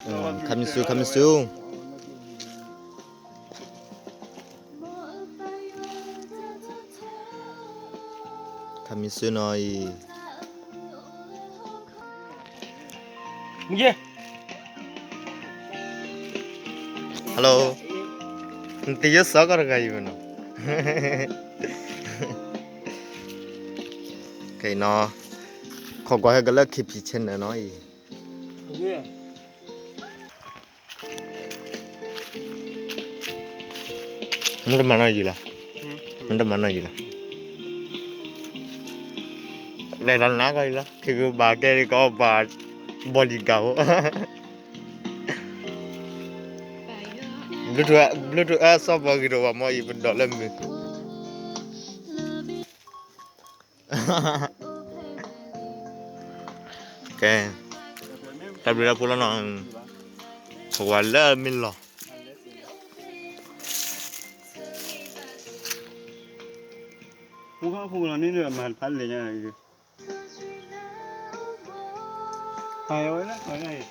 ခမံၤစု ခမံၤစု ခမံၤစုနီၤအံၤ Hello, နတယဲၢ်စီကီးတဂၤအံၤမနီၤ, နီၤ, ခိးကွၢ်ဟဲကလၢ K P channel နီၤအံၤ, မ့ၢ်တမၤနီၤယံၤလီၤ, မ့ၢ်တမၤနီၤယံၤလီၤ, လဲၤလီၤနၤကီၢ်အံၤလီၤ, ခံကဘၣ်ကဲကီးဘၣ်, ဘီလံၤကၤဖိ Bluetooth အစီၣ်ပှၤဂ့ၤတအိၣ်ဘၣ်မ့ၢ်အံၤ ပဒိးလၢမုာ်, ကဲ, တၢ်ဘျုးလၢဖိလီၤနီၤ, ပဝဲလၢမ့ၢ်လီၤ, ဖိလီၤန့ၣ် မၤတဖၣ်လဲၣ်ညါ, ပဝဲလၢ